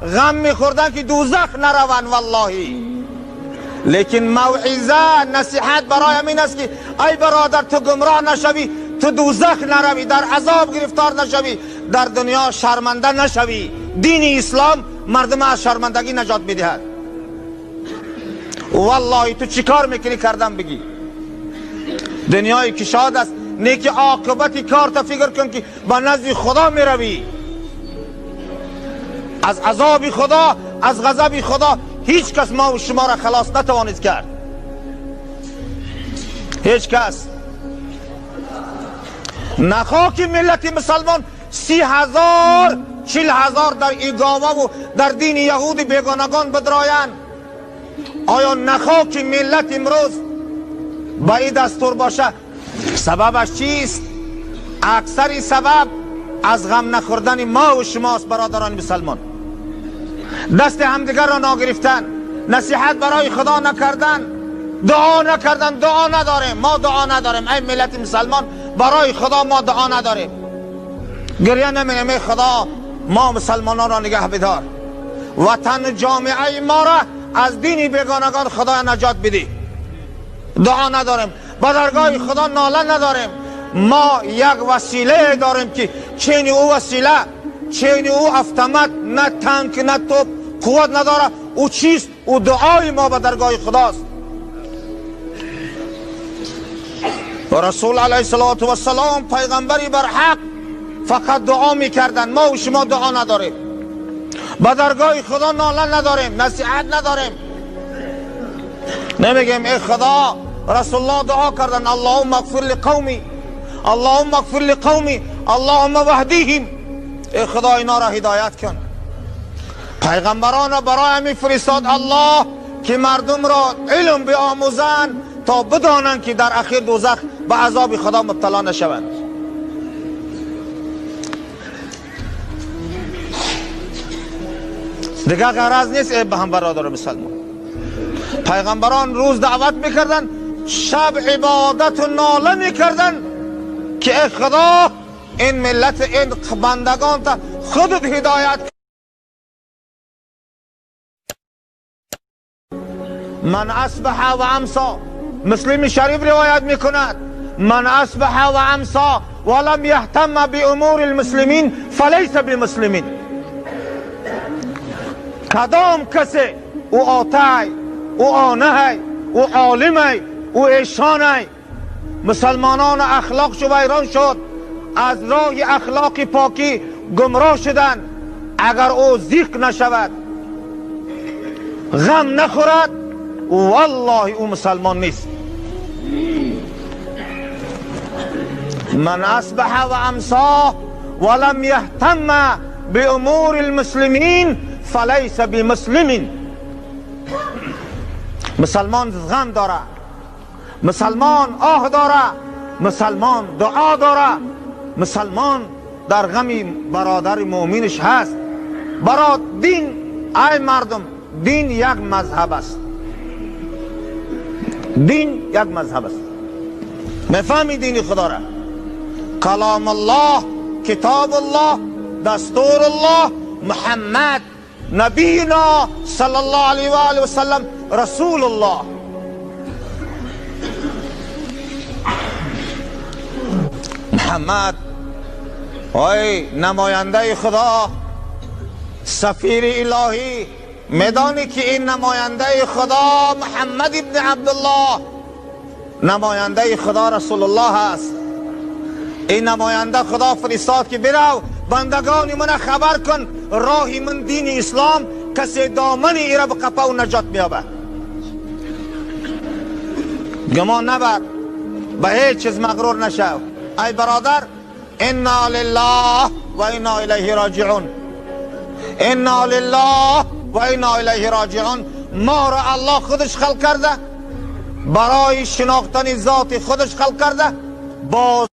غم میخوردن که دوزخ نروند واللهی. لیکن موعظه نصیحت برای این است که ای برادر تو گمراه نشوی، تو دوزخ نروی، در عذاب گرفتار نشوی، در دنیا شرمنده نشوی. دین اسلام مردم از شرمندگی نجات میدهد. والله تو چیکار میکنی کردم بگی؟ دنیای کشاد است، نیکی عاقبت کار تا فکر کن که با نزد خدا میروی. از عذاب خدا، از غضب خدا هیچ کس ما و شما را خلاص نتوانید کرد. هیچ کس. نخواه که ملت مسلمان 30,000 40,000 در ایگاوه و در دین یهود بیگانگان بدرایند. آیا نخواه که ملت امروز با این دستور باشه؟ سببش چیست؟ اکثر سبب از غم نخوردن ما و شماست برادران مسلمان. دست همدیگر را ناگرفتن، نصیحت برای خدا نکردن، دعا نکردن. دعا نداریم، ما دعا نداریم ای ملت مسلمان، برای خدا ما دعا نداریم. گریه نمینیم ای خدا ما مسلمانان را نگه بدار، وطن جامعه ما را از دین بیگانگان خدا نجات بدی. دعا نداریم، با درگاه خدا ناله نداریم. ما یک وسیله داریم که چین او وسیله، چین او افتمت، نه تانک نه توپ قوت نداره. او چیست؟ او دعای ما به درگاه خداست. رسول علیه الصلاة والسلام پیغمبری بر حق فقط دعا میکردن. ما و شما دعا نداریم، به درگاه خدا ناله نداریم، نصیحت نداریم. نمیگیم ای خدا رسول الله دعا کردن اللهم اغفر لقومی، اللهم اغفر لقومی، اللهم واهدیهم، ای خدا اینا را هدایت کن. پیغمبران را برای می فرستاد الله که مردم را علم بیاموزند تا بدانند که در اخیر دوزخ به عذاب خدا مبتلا نشوند. دیگه غرض نیست ای به هم برادر مسلمان. پیغمبران روز دعوت میکردن، شب عبادت و ناله میکردن که ای خدا این ملت، این بندگان تا خودت هدایت. من اصبح و امسا، مسلم شریف روایت میکند، من اصبح و امسا ولم یهتم بامور المسلمین فلیس بمسلمین. کدام کسی او آتای، او آنه، او عالمه، او ایشانه، مسلمانان اخلاق شو ویران شد، از راه اخلاق پاکی گمراه شدن. اگر او زیق نشود، غم نخورد، والله او مسلمان نیست. من اصبح و امسا ولم یهتم بامور المسلمین فلیس بمسلمین. مسلمان غم داره، مسلمان آه داره، مسلمان دعا داره، مسلمان در غم برادر مؤمنش هست. برای دین ای مردم، دین یک مذهب است. دین یک مذهب است. میفهمی دین خدا را؟ کلام الله، کتاب الله، دستور الله، محمد نبینا صلی الله علیه و آله و سلم رسول الله. محمد ای نماینده خدا، سفیر الهی، میدانی که این نماینده خدا محمد ابن عبدالله نماینده خدا رسول الله است. این نماینده خدا فرستاد که برو بندگان من خبر کن راه من دین اسلام، کسی دامن ای را بقپه و نجات میابه. گمان نبر، به هیچ چیز مغرور نشو ای برادر. انا لله و انا الیه راجعون، انا لله و انا الیه راجعون. ما را الله خودش خلق کرده، برای شناختن ذات خودش خلق کرده. باز